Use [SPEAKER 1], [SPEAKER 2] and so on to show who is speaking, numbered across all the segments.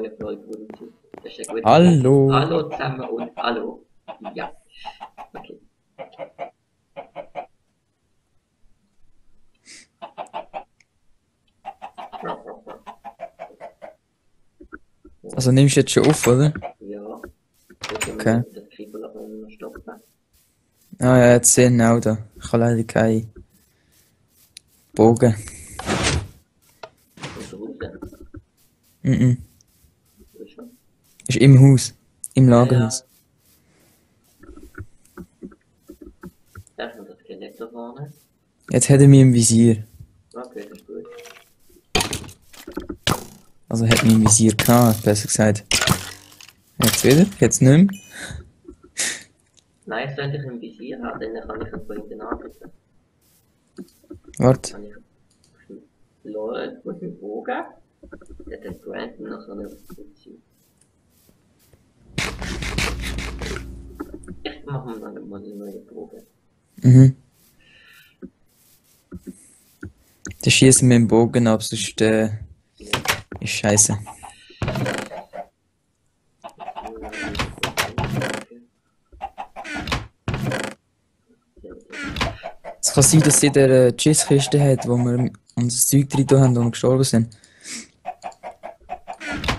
[SPEAKER 1] neue Folge produziert. Das ist ja gut.
[SPEAKER 2] Hallo.
[SPEAKER 1] Hallo zusammen und hallo. Ja. Okay.
[SPEAKER 2] Also nimmst du jetzt schon auf, oder?
[SPEAKER 1] Ja.
[SPEAKER 2] Okay.
[SPEAKER 1] Das Kribbeln aber immer stoppen.
[SPEAKER 2] Ah ja, jetzt sehen auch da. Ich habe leider keinen Bogen.
[SPEAKER 1] Und draußen.
[SPEAKER 2] Mhm.
[SPEAKER 1] Wo ist er?
[SPEAKER 2] Ist im Haus. Im Lagerhaus.
[SPEAKER 1] Da ist noch das Skelett da vorne.
[SPEAKER 2] Jetzt hat er mich im Visier.
[SPEAKER 1] Okay, das ist gut.
[SPEAKER 2] Also hat mich im Visier gehabt, besser gesagt. Jetzt wieder? Jetzt nicht mehr?
[SPEAKER 1] Nein, sollte ich im Visier haben, dann kann ich ihn vorhin angreifen.
[SPEAKER 2] Warte.
[SPEAKER 1] Kann ich... Lol, wo ist mein Bogen? Der hat Brandon noch so eine Position. Ich mache mir dann mal eine neue Probe.
[SPEAKER 2] Mhm. Der schießt mit dem Bogen ab, sonst ist scheiße. Es kann sein, dass sie der Schiss-Kiste hat, wo wir unser Zeug drin tun haben und gestorben sind.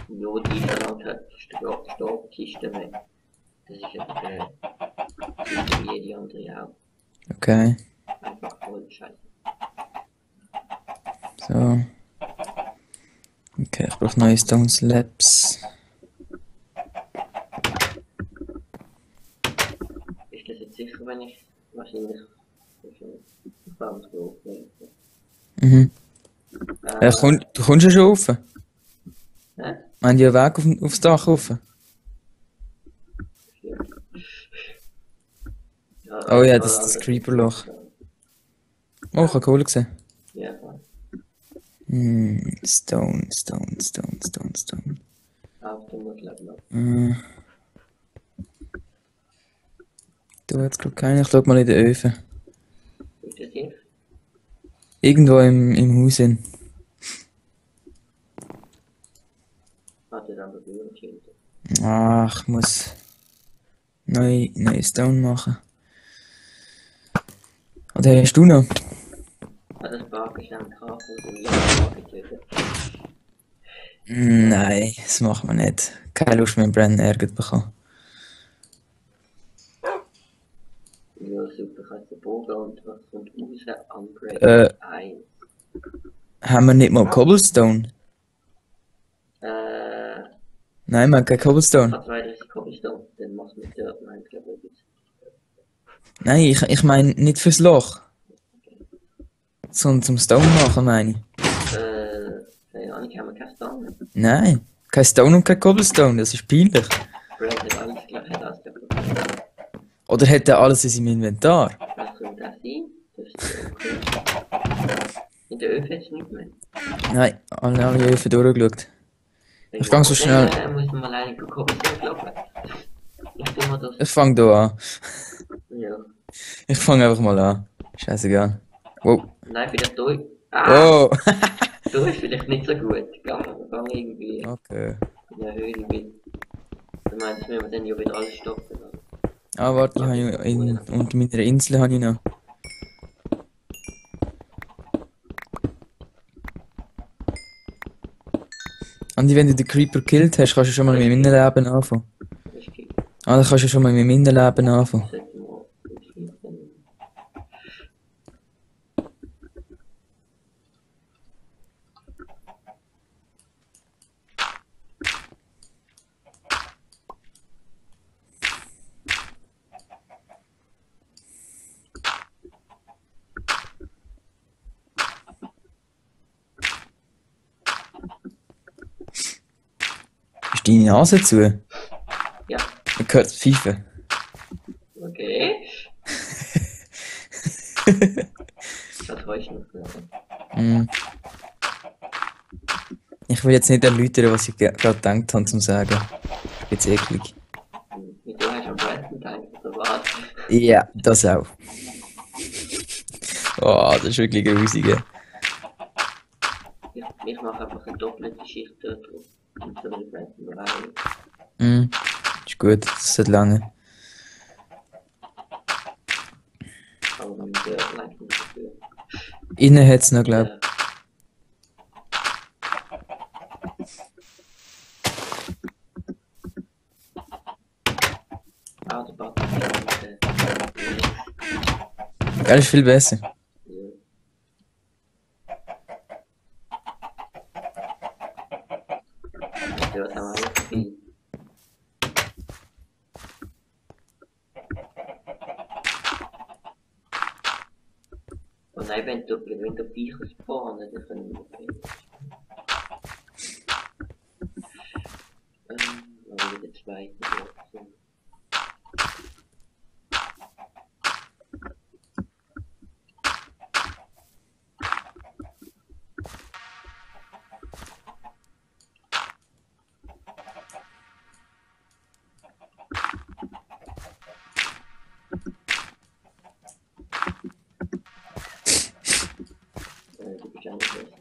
[SPEAKER 1] Ja, die ist dann halt Stabkiste weg. Das ist ja wie jede andere auch.
[SPEAKER 2] Okay.
[SPEAKER 1] Einfach voll scheiße.
[SPEAKER 2] So. Okay, ich brauche neue Stone Slabs.
[SPEAKER 1] Ist das jetzt sicher, wenn ich wahrscheinlich Bams aufnehme?
[SPEAKER 2] Mhm. Du kommst ja schon rauf.
[SPEAKER 1] Hä?
[SPEAKER 2] Haben die einen Weg aufs Dach rauf?
[SPEAKER 1] Ja,
[SPEAKER 2] Oh ja, das Creeper-Loch. Oh, ich habe Kohle gesehen.
[SPEAKER 1] Ja, voll.
[SPEAKER 2] Stone.
[SPEAKER 1] Auf dem muss Level ab.
[SPEAKER 2] Du jetzt gerade keinen. Ich schau mal in den Öfen.
[SPEAKER 1] Ist das hier?
[SPEAKER 2] Irgendwo im Haus hin.
[SPEAKER 1] Hat er dann berührt hinter?
[SPEAKER 2] Ach, ich muss neue Stone machen. Oder hast du noch?
[SPEAKER 1] Hat das Bargestand gekauft und ja, getötet?
[SPEAKER 2] Nein, das machen wir nicht. Keine Lust mehr, einen Brand Ärger bekommen.
[SPEAKER 1] Ja, super, ich habe den Bogen und was kommt raus? Upgrade 1.
[SPEAKER 2] Haben wir nicht mal Cobblestone? Nein, wir haben kein
[SPEAKER 1] Ich
[SPEAKER 2] Cobblestone.
[SPEAKER 1] habe 32 Cobblestone, dann machst du mit Dirt Mine, glaube ich.
[SPEAKER 2] Nein, ich meine nicht fürs Loch. Sondern zum Stone machen, meine ich.
[SPEAKER 1] Keine Ahnung, haben wir keinen Stone?
[SPEAKER 2] Nein, kein Stone und kein Cobblestone, das ist peinlich.
[SPEAKER 1] Brad hat alles gleich, hat alles gleich.
[SPEAKER 2] Oder hat er alles in seinem Inventar?
[SPEAKER 1] Was könnte das sein? Das ist okay. In der Öfen jetzt nicht mehr.
[SPEAKER 2] Nein, alle Öfen durchgeschaut. Ich gang so schnell.
[SPEAKER 1] Muss man mal alleine Cobblestone glauben. Ich tue mal das.
[SPEAKER 2] Ich fang da an.
[SPEAKER 1] Ja.
[SPEAKER 2] Ich fang einfach mal an. Scheißegal. Wow.
[SPEAKER 1] Nein, vielleicht durch. Ah!
[SPEAKER 2] Wow.
[SPEAKER 1] Du ist vielleicht nicht so gut. Gang irgendwie
[SPEAKER 2] Okay.
[SPEAKER 1] in der Höhle mit. Du meinst, wenn wir dann ja wieder alles stoppen.
[SPEAKER 2] Ah, warte, ich habe unter meiner Insel habe ich noch. Andi, wenn du den Creeper gekillt hast, kannst du schon mal mit meinem Leben anfangen. Ah, dann kannst du schon mal mit meinem Leben anfangen. Ist deine Nase zu?
[SPEAKER 1] Ja.
[SPEAKER 2] Man hört das Pfeifen.
[SPEAKER 1] Okay. Das habe ich noch gehört.
[SPEAKER 2] Ich will jetzt nicht erläutern, was ich gerade gedacht habe, zum sagen. Jetzt eklig.
[SPEAKER 1] Mit dem hast du am besten gedacht, oder was?
[SPEAKER 2] Ja, das auch. Oh, das ist wirklich grusig.
[SPEAKER 1] Ich mache einfach eine doppelte Schicht dort drauf. Und so mit Brandon Riley.
[SPEAKER 2] Mhm. Ist gut, das hat lange.
[SPEAKER 1] Aber mit der leicht nicht dafür.
[SPEAKER 2] Innen hat's noch, glaub.
[SPEAKER 1] Ja. Autobahn.
[SPEAKER 2] Ja, das ist viel besser.
[SPEAKER 1] Ja, das haben wir auch gespielt. Und nein, wenn du Viecher spawnen, dann können wir spielen. Aber wieder zweite. Du bist auch nicht besser.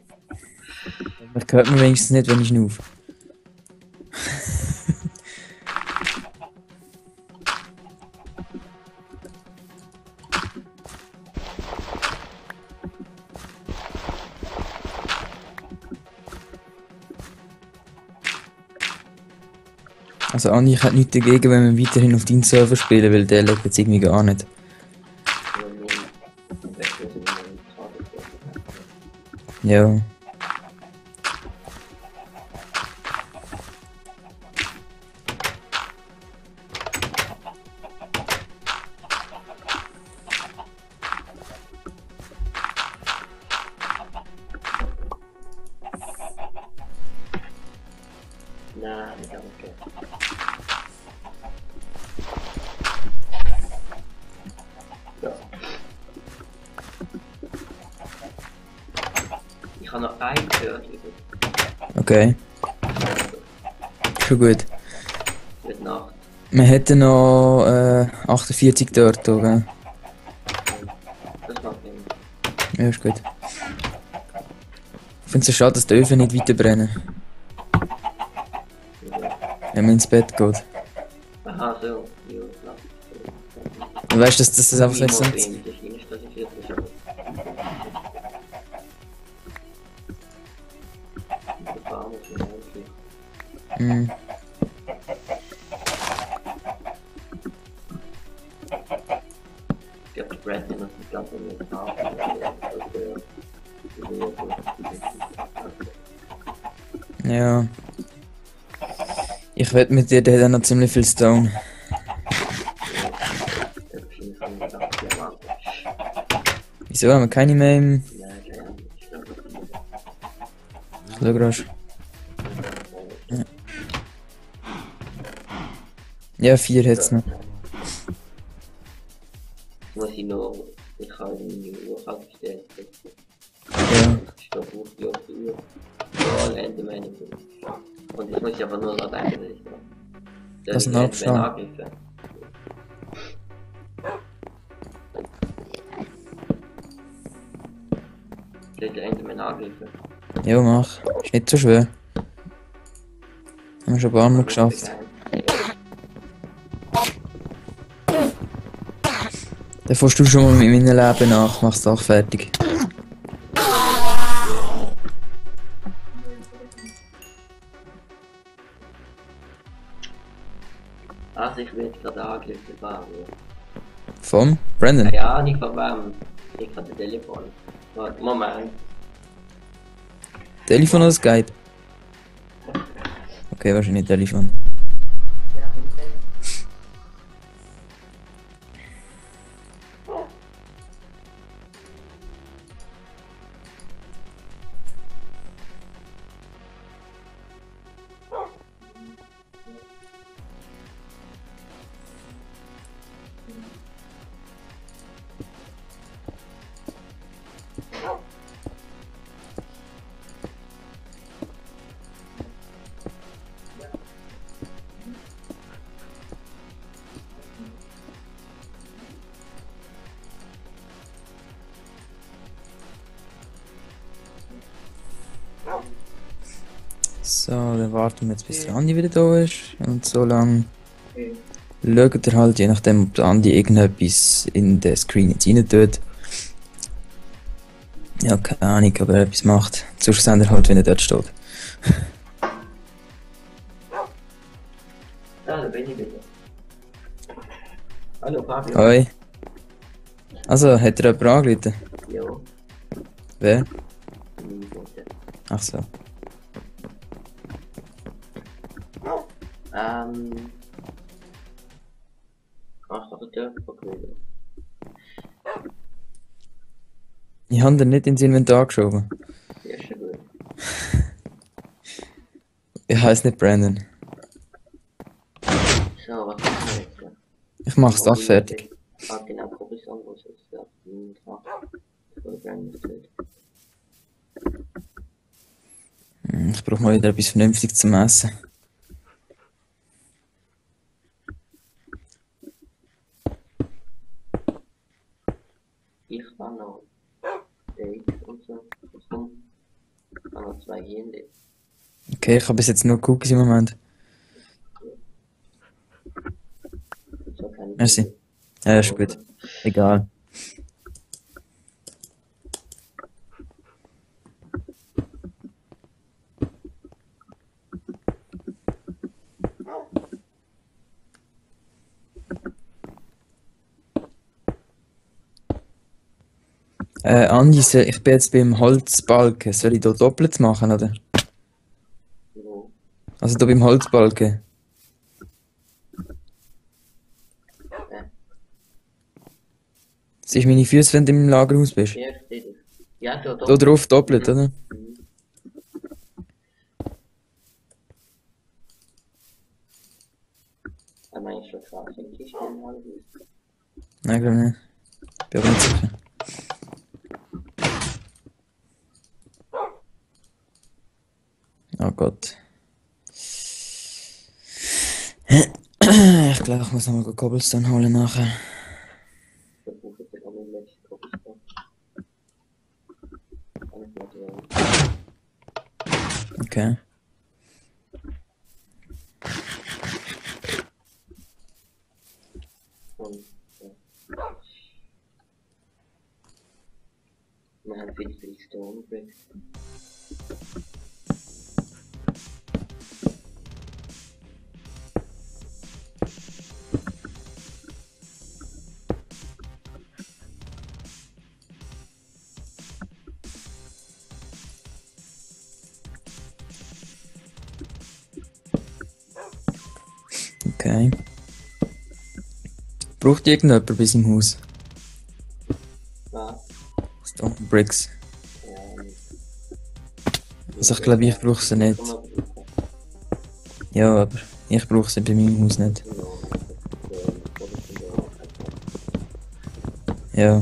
[SPEAKER 2] Das hört man wenigstens nicht, wenn ich schnufe. Also Andi, ich hätte nichts dagegen, wenn wir weiterhin auf deinen Server spielen, weil der leckt jetzt irgendwie gar nicht. Ja.
[SPEAKER 1] Nein, nicht okay. Ja. Ich habe noch ein gehört.
[SPEAKER 2] Okay, schon gut.
[SPEAKER 1] Gute Nacht.
[SPEAKER 2] Wir hätten noch 48 dort, oder?
[SPEAKER 1] Das macht Sinn.
[SPEAKER 2] Ja, ist gut. Ich finde es so schade, dass die Öfen nicht weiter brennen, wenn man ins Bett geht.
[SPEAKER 1] Aha, so. Ja, klar.
[SPEAKER 2] Du weißt, dass das einfach
[SPEAKER 1] Wie
[SPEAKER 2] so
[SPEAKER 1] muss
[SPEAKER 2] ist.
[SPEAKER 1] ich das Ding ist, dass ich jetzt nicht habe. Die Farbe ist mir eigentlich.
[SPEAKER 2] Mhm.
[SPEAKER 1] Ich glaube, die Brandon hat die ganze mit Farbe.
[SPEAKER 2] Ja. Ich wette mit dir, der hat auch noch ziemlich viel Stone. Wieso haben wir keine mehr im... Ich schau grad. Ja. Ja, 4 hat's noch.
[SPEAKER 1] Muss ich noch, ich habe meine Uhr abgestellt.
[SPEAKER 2] Ja.
[SPEAKER 1] Stopp auf die Uhr. Ja, Enderman. Und ich muss aber nur noch denken, dass ich noch.
[SPEAKER 2] Das ist ein Abstand.
[SPEAKER 1] Angriffe. Soll der Enderman angreifen?
[SPEAKER 2] Ja, mach. Ist nicht so schwer. Haben wir schon ein paar Mal geschafft. Dann fährst du schon mal mit meinem Leben nach, machst du auch fertig.
[SPEAKER 1] Also ich werde gerade angegriffen, ja.
[SPEAKER 2] Vom? Brandon?
[SPEAKER 1] Keine Ahnung von wem. Ich habe das Telefon. Warte, Moment.
[SPEAKER 2] Telefon oder Skype? Okay, wahrscheinlich Telefon. So, dann warten wir jetzt bis der Andi wieder da ist. Und so lange
[SPEAKER 1] Okay.
[SPEAKER 2] schaut ihr halt, je nachdem, ob der Andi irgendetwas in den Screen jetzt rein tut. Ja, keine Ahnung, ob er etwas macht. Sonst seht ihr halt, wenn er dort steht.
[SPEAKER 1] Ja, da bin ich wieder. Hallo Fabio.
[SPEAKER 2] Hoi. Also, hat er jemand angerufen?
[SPEAKER 1] Jo,
[SPEAKER 2] Wer?
[SPEAKER 1] meine Mutter.
[SPEAKER 2] Ach so.
[SPEAKER 1] Kannst du die Tür verkühlen?
[SPEAKER 2] Ich habe den nicht ins Inventar geschoben.
[SPEAKER 1] Ja, schon gut.
[SPEAKER 2] Ich heiße nicht Brandon.
[SPEAKER 1] So, was machen wir jetzt?
[SPEAKER 2] Ich mach's das fertig.
[SPEAKER 1] Ah, genau, Provision, was ist das? Voll Brand ist.
[SPEAKER 2] Ich brauche mal wieder etwas Vernünftiges zum Essen.
[SPEAKER 1] Ich war noch Steak und so. Ich habe noch 2 Hände.
[SPEAKER 2] Okay, ich habe bis jetzt nur Cookies im Moment.
[SPEAKER 1] So keine
[SPEAKER 2] Merci. Ja, ist gut. Egal. Andi, ich bin jetzt beim Holzbalken. Soll ich da doppelt machen, oder?
[SPEAKER 1] So.
[SPEAKER 2] Also da beim Holzbalken. Siehst du meine Füße, wenn du im Lagerhaus bist?
[SPEAKER 1] Ja, steht es. Ja, so
[SPEAKER 2] Da drauf doppelt, oder?
[SPEAKER 1] Aber ich schon krass, wenn ich den mal
[SPEAKER 2] Nein, glaube nicht. Bin aber nicht sicher. Oh Gott. Ich glaube, ich muss nochmal Cobblestone holen nachher.
[SPEAKER 1] versuche, den auch im Mexiko bis da. Alles Material.
[SPEAKER 2] Okay.
[SPEAKER 1] Und ja. Wir haben viel Stone Bricks.
[SPEAKER 2] Okay. Braucht irgendjemand bei seinem Haus?
[SPEAKER 1] Was?
[SPEAKER 2] Stone Bricks.
[SPEAKER 1] Ähm,
[SPEAKER 2] Also ich glaube, ich brauche sie nicht.
[SPEAKER 1] kann man brauchen.
[SPEAKER 2] Ja, aber ich brauche sie bei meinem Haus nicht. Ja.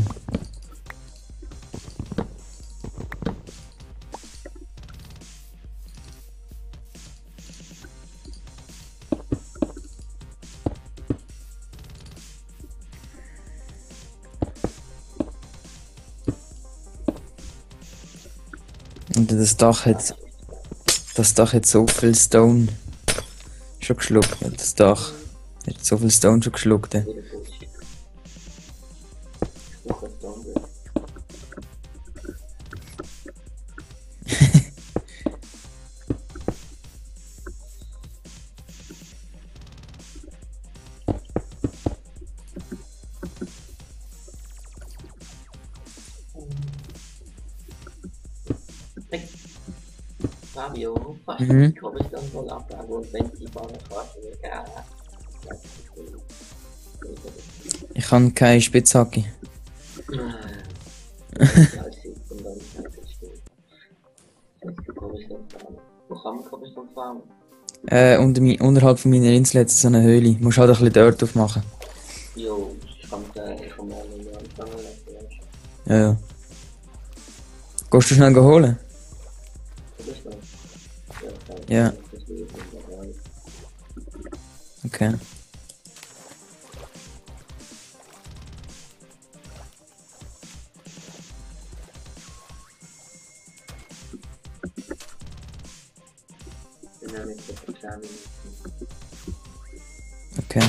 [SPEAKER 2] Und das Dach hat so viel Stone schon geschluckt. Das Dach hat so viel Stone schon geschluckt.
[SPEAKER 1] Wieder Bullshit. Ich brauche Stone Bricks. Fabio, fast
[SPEAKER 2] Mhm.
[SPEAKER 1] komme ich dann wohl ablagen und wenn die Bahnkarte egal.
[SPEAKER 2] Ich habe keine Spitzhacke.
[SPEAKER 1] Wo kann man Cobblestone fahren?
[SPEAKER 2] Unterhalb von meiner Insel hat es so eine Höhle. Du musst halt ein bisschen Dirt aufmachen.
[SPEAKER 1] Jo, ich kann mal anfangen lassen.
[SPEAKER 2] Ja, ja. Gehst du schnell holen?
[SPEAKER 1] Cobblestone?
[SPEAKER 2] Ja. Okay. Okay.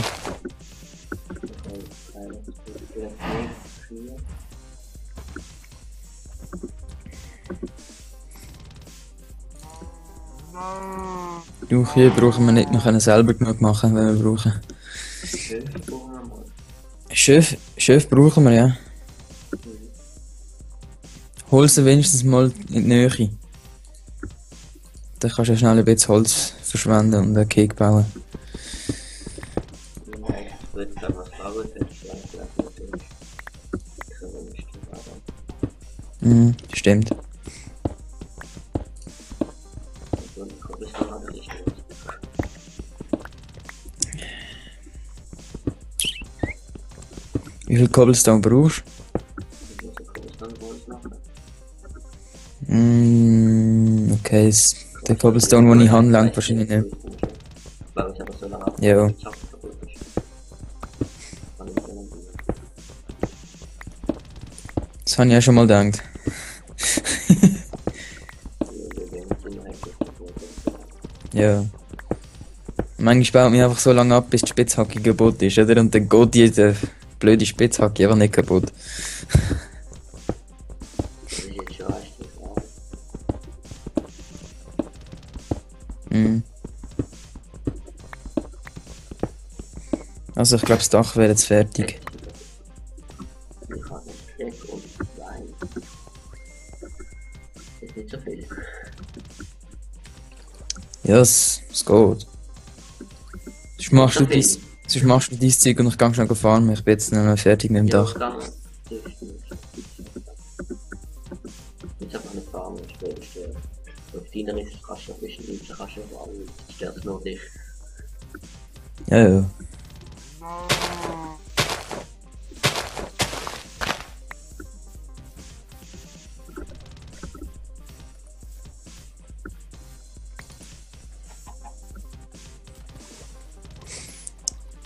[SPEAKER 2] Du, hier brauchen wir nicht, wir können selber genug machen, wenn wir brauchen. Schöf brauchen wir, ja. Hol sie wenigstens mal in die Nähe. Dann kannst du ja schnell ein bisschen Holz verschwenden und einen Keg bauen. Stimmt. Wie viel Cobblestone brauchst du? Okay, der Cobblestone, den ich habe, langt wahrscheinlich nicht. Ja. Das habe ich ja schon mal gedacht. Ja. Manchmal baut mich einfach so lange ab, bis die Spitzhacke kaputt ist, oder? Und dann geht diese blöde Spitzhacke einfach nicht kaputt. Also ich glaube, das Dach wäre jetzt fertig.
[SPEAKER 1] Nicht so viel.
[SPEAKER 2] Ja, es geht. Sonst machst du dein Zeug und ich kann schnell fahren. Ich bin jetzt nicht mehr fertig mit dem Dach.
[SPEAKER 1] Jetzt einfach nicht fahren, ich will stören. Auf deiner ist kannst du ein bisschen weiter, kannst du fahren, das stört nur dich.
[SPEAKER 2] Ja, ja.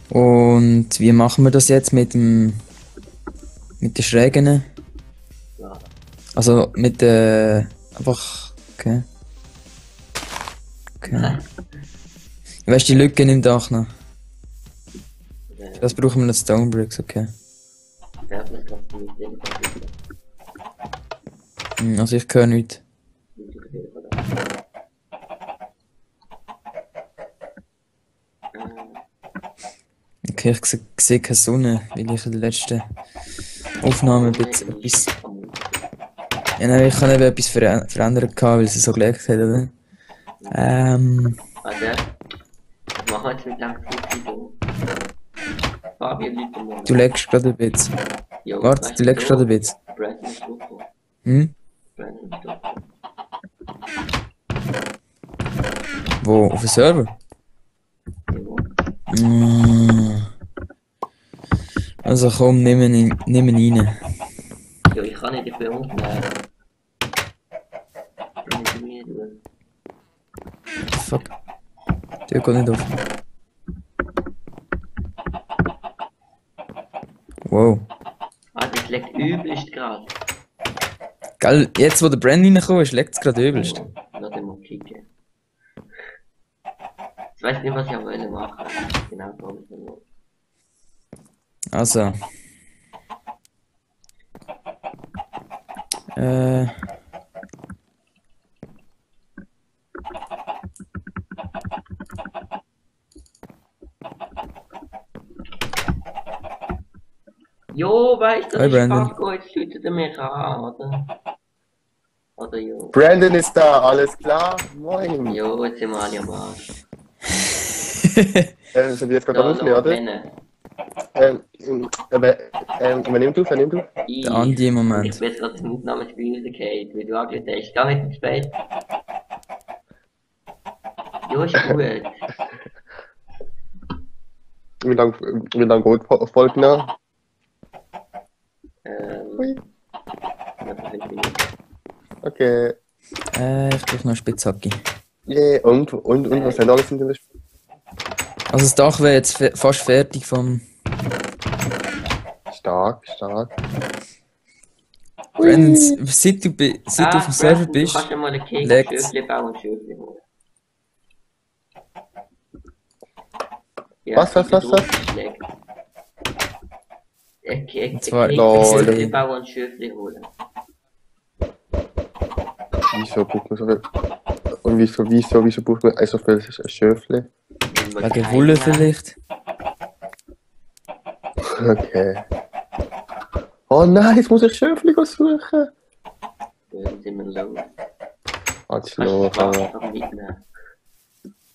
[SPEAKER 2] Und wie machen wir das jetzt mit den Schrägen?
[SPEAKER 1] Ja.
[SPEAKER 2] Also mit einfach. Okay. Okay. Weißt du, die Lücken im Dach noch? Für das brauchen wir noch Stone Bricks, okay. Also ich höre nichts. Okay, ich sehe keine Sonne, weil ich in der letzten Aufnahme etwas... Ja, nein, ich habe eben etwas verändert, weil sie so gelegt hat, oder?
[SPEAKER 1] Warte. Ich mache jetzt mit dem Video. Fabian liegt im Moment.
[SPEAKER 2] Du legst gerade ein bisschen. Warte, du legst gerade ein bisschen.
[SPEAKER 1] Brandon ist Lupo. Brandon ist Lupo.
[SPEAKER 2] Wo? Auf dem Server? Also komm, nimm ihn rein.
[SPEAKER 1] Ja, ich kann nicht die Film aufnehmen.
[SPEAKER 2] Fuck. Der geht nicht auf. Wow.
[SPEAKER 1] Ah, das legt übelst gerade.
[SPEAKER 2] Geil, jetzt wo der Brand reingekommen ist, legt es gerade übelst.
[SPEAKER 1] Lass ihn mal kicken. Ich weiß nicht, was ich wollte machen. Genau, glaube ich nicht.
[SPEAKER 2] Also.
[SPEAKER 1] Jo, weißt du,
[SPEAKER 2] Hi,
[SPEAKER 1] das ist
[SPEAKER 2] Brandon.
[SPEAKER 1] Paco, jetzt schüttet er mich an, oder? Oder jo.
[SPEAKER 3] Brandon ist da, alles klar? Moin.
[SPEAKER 1] Jo, jetzt sind wir alle am Arsch.
[SPEAKER 3] Sind wir jetzt gerade aufnehmen, oder? Übernimm du?
[SPEAKER 2] Der Andi im Moment.
[SPEAKER 1] Ich bin jetzt gerade zum Aufnahmespiel rausgefallen, weil du angelegt hast. Geh nicht ins Bett. Jo, ist gut.
[SPEAKER 3] Wie lang geht Folge noch?
[SPEAKER 1] Etwa 5 Minuten.
[SPEAKER 3] Okay.
[SPEAKER 2] Ich brauche noch eine Spitzhacke.
[SPEAKER 3] Yeah. Und was haben alles in dem Spiel?
[SPEAKER 2] Also das Dach wäre jetzt fast fertig vom...
[SPEAKER 3] Stark.
[SPEAKER 2] Brandon, seit du auf dem Server bist,
[SPEAKER 1] Du kannst ja mal einen Keks
[SPEAKER 2] legt's.
[SPEAKER 1] Schöfli bauen und Schöfli holen. Ja,
[SPEAKER 3] Was?
[SPEAKER 1] Schlägt.
[SPEAKER 2] Und zwar
[SPEAKER 3] Lol.
[SPEAKER 1] Ich will Bauern Schöfli holen.
[SPEAKER 3] Wieso braucht man so viel? Und wieso braucht man so viel Schöfli?
[SPEAKER 2] wegen Wolle vielleicht.
[SPEAKER 3] Okay. Oh nein, jetzt muss ich Schöfli suchen.
[SPEAKER 1] Dann sind wir los.
[SPEAKER 3] Hat's
[SPEAKER 1] Kannst du
[SPEAKER 3] los.
[SPEAKER 1] das Wasser noch mitnehmen?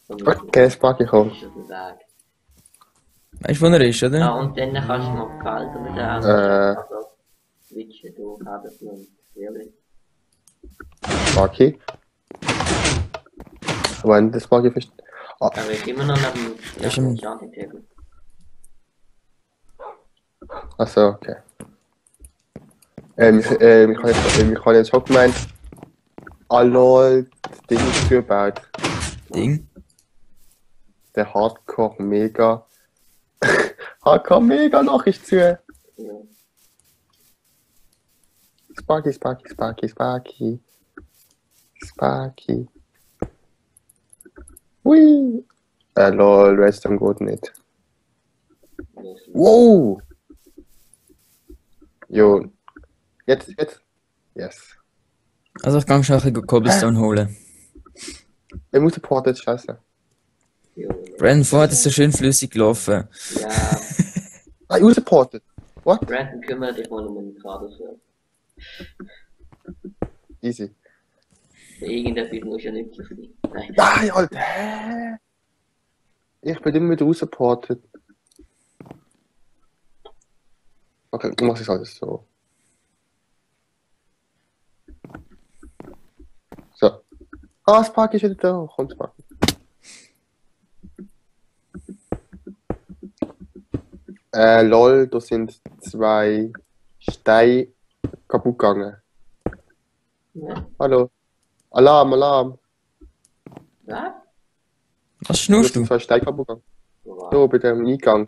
[SPEAKER 3] Okay, das mag ich auch.
[SPEAKER 1] Das ist auf dem Weg.
[SPEAKER 2] Weißt du, wo er ist,
[SPEAKER 1] Ah,
[SPEAKER 2] oder?
[SPEAKER 1] und dann kannst du noch Felder mit der also switchen, du hast und wirklich.
[SPEAKER 3] Sparky. Aber das mag ich fest. Ah,
[SPEAKER 1] Aber ich immer noch neben
[SPEAKER 2] Ist
[SPEAKER 1] dem
[SPEAKER 2] im-
[SPEAKER 1] Enchanting Table.
[SPEAKER 3] achso, okay. Ich habe jetzt auch gemeint, lol, das Ding ist zugebaut.
[SPEAKER 2] Ding.
[SPEAKER 3] Der Hardcore Mega. Hardcore Mega noch ist zu.
[SPEAKER 1] Ja.
[SPEAKER 3] Sparky. Hui. Lol, Redstone geht nicht. Wow! Jo. Jetzt. Yes.
[SPEAKER 2] Also ich kann schon ein bisschen Cobblestone holen.
[SPEAKER 3] Ich muss den Port jetzt scheiße.
[SPEAKER 1] Ja.
[SPEAKER 2] Brandon, vorher hat es so schön flüssig gelaufen.
[SPEAKER 1] Ja,
[SPEAKER 3] Ah, ich muss den Port. What?
[SPEAKER 1] Brandon kümmert dich mal um den Graderserver.
[SPEAKER 3] Easy.
[SPEAKER 1] Irgendetwas muss ja nicht so sein. Nein.
[SPEAKER 3] Nein, Alter. Hä? Ich bin immer wieder rausgeportet. Okay, du machst es alles so. So. Ah, Sparky ist wieder da. Komm, Sparky. Lol, da sind 2 Steine kaputt gegangen.
[SPEAKER 1] Ja.
[SPEAKER 3] Hallo. Alarm.
[SPEAKER 1] Was?
[SPEAKER 2] Was
[SPEAKER 3] Da
[SPEAKER 2] schnurst
[SPEAKER 3] sind
[SPEAKER 2] du?
[SPEAKER 3] 2 Steine kaputt gegangen.
[SPEAKER 1] Wow.
[SPEAKER 3] So, bei dem Eingang.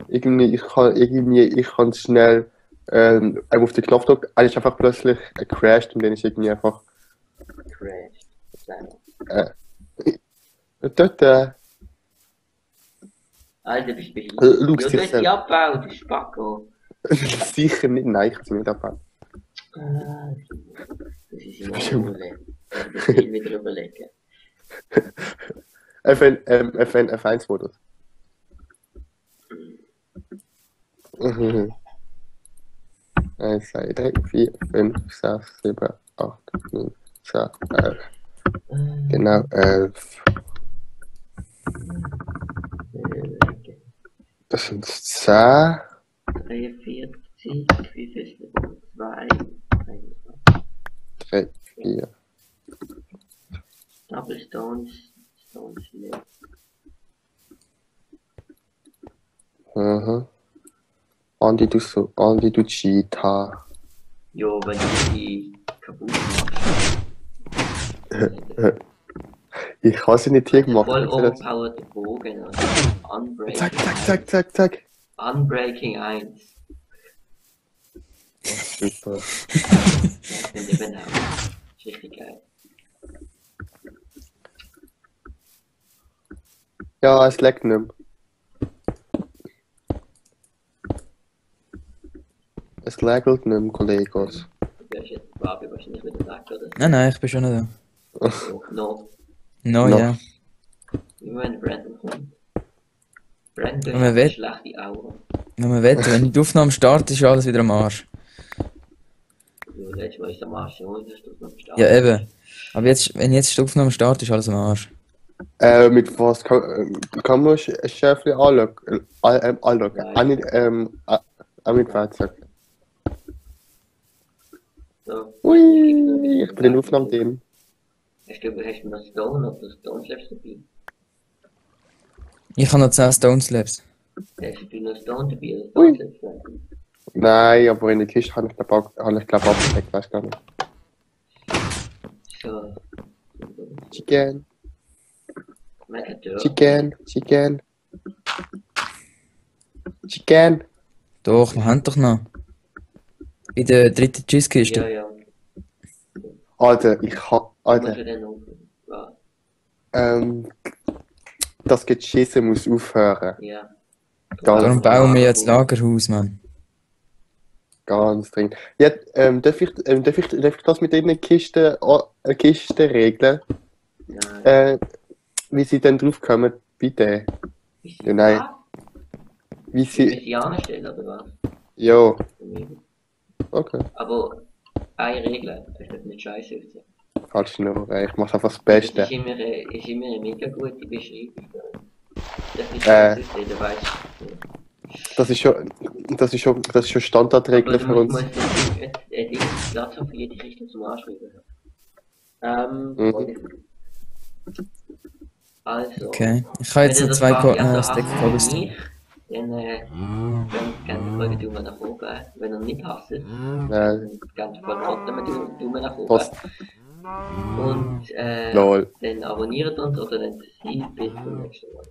[SPEAKER 3] Ich kann schnell auf den Knopf drücken. Er ist einfach plötzlich gecrashed und dann ist irgendwie einfach
[SPEAKER 1] Crashed. Kleiner.
[SPEAKER 3] dort.
[SPEAKER 1] Alter, bist du behindert?
[SPEAKER 3] Schau
[SPEAKER 1] Ja,
[SPEAKER 3] dich
[SPEAKER 1] du hast
[SPEAKER 3] selbst.
[SPEAKER 1] sie abgebaut, du Spacko.
[SPEAKER 3] Sicher nicht. Nein, ich kann sie nicht abbauen.
[SPEAKER 1] Ah, das ist immer überlegen. Das will ich wieder überlegen.
[SPEAKER 3] F1-Modus. 1, 2, 3, 4, 5, 6, 7, 8, 9, 10, 11. Genau, 11. Das sind 10.
[SPEAKER 1] 43, wie viel ist das? 2,
[SPEAKER 3] 3, 4.
[SPEAKER 1] Double Stones, Stones left.
[SPEAKER 3] Andi, du Cheetah.
[SPEAKER 1] Jo, wenn du die kaputt machst.
[SPEAKER 3] Ich kann sie nicht hier gemacht.
[SPEAKER 1] Voll overpowered Bogen. Unbreaking.
[SPEAKER 3] Zack.
[SPEAKER 1] Unbreaking 1.
[SPEAKER 3] Super.
[SPEAKER 1] Ich bin eben auch. Ist richtig geil.
[SPEAKER 3] Ja, es leckt nicht mehr. Es lagelt nicht mehr, Kollegos.
[SPEAKER 1] Du bist jetzt Fabi wahrscheinlich wieder weg, oder?
[SPEAKER 2] Nein, ich bin schon noch da.
[SPEAKER 1] So, no.
[SPEAKER 2] No,
[SPEAKER 3] Noch.
[SPEAKER 2] ja.
[SPEAKER 1] Immer wenn Brandon kommt. Brandon
[SPEAKER 2] Und man
[SPEAKER 1] hat eine
[SPEAKER 2] will-
[SPEAKER 1] schlechte Aura.
[SPEAKER 2] Wenn man wette, wenn die Aufnahme startet, ist alles wieder am Arsch.
[SPEAKER 1] Jo, letztes Mal ist am Arsch, und das ist noch gestartet.
[SPEAKER 2] Ja, eben. Aber jetzt, wenn jetzt die Aufnahme startet, ist alles am Arsch.
[SPEAKER 3] Mit was kann man ein Schäfchen anschauen? Auch nicht, auch mit Werkzeug.
[SPEAKER 1] So.
[SPEAKER 3] Ui, ich bin in Aufnahme-Team.
[SPEAKER 1] Hast du noch Stone oder Stone Slabs dabei?
[SPEAKER 2] Ich habe noch 10 Stone Slabs.
[SPEAKER 1] Hast du noch Stone dabei oder
[SPEAKER 3] Ui.
[SPEAKER 1] Stone Slabs dabei?
[SPEAKER 3] Nein, aber in der Kiste habe ich glaube abgedeckt, weiß gar nicht.
[SPEAKER 1] So.
[SPEAKER 3] Chicken.
[SPEAKER 1] Mega dürr.
[SPEAKER 3] Chicken.
[SPEAKER 2] Doch, wir haben doch noch. In der dritten
[SPEAKER 1] Ja,
[SPEAKER 2] Cheese-Kiste.
[SPEAKER 1] ja.
[SPEAKER 3] Alter,
[SPEAKER 1] Muss
[SPEAKER 3] Alter,
[SPEAKER 1] ich dann auf? Ja.
[SPEAKER 3] das Geschissen muss aufhören.
[SPEAKER 1] Ja.
[SPEAKER 2] Darum bauen wir jetzt Lagerhaus, Mann.
[SPEAKER 3] Ganz dringend. Ja, darf ich das mit den Kisten regeln?
[SPEAKER 1] Nein.
[SPEAKER 3] Wie sie denn drauf kommen, bitte?
[SPEAKER 1] Ist
[SPEAKER 3] Ja, nein. Wie
[SPEAKER 1] Wie
[SPEAKER 3] sie.
[SPEAKER 1] sie anstellen, oder was?
[SPEAKER 3] Ja, okay.
[SPEAKER 1] Aber eine Regel, das ist nicht scheiße aussehen.
[SPEAKER 3] Falsch nur, ich mache einfach das
[SPEAKER 1] Das
[SPEAKER 3] Beste.
[SPEAKER 1] ist immer eine mega gute Beschreibung. Das ist
[SPEAKER 3] Äh.
[SPEAKER 1] scheiße aussehen, du weißt.
[SPEAKER 3] Das ist schon Standardregel für uns.
[SPEAKER 1] Ein Platz für jede Richtung zum Anschreiben. Also.
[SPEAKER 2] Okay. Ich habe jetzt noch zwei Stack Cobblestone.
[SPEAKER 1] Dann könnt ihr Daumen nach oben. Wenn ihr nicht hasst,
[SPEAKER 3] Nein,
[SPEAKER 1] dann könnt ihr trotzdem Daumen nach oben.
[SPEAKER 3] Post.
[SPEAKER 1] Und
[SPEAKER 3] Lol.
[SPEAKER 1] dann abonniert uns oder dann bis zum nächsten Mal.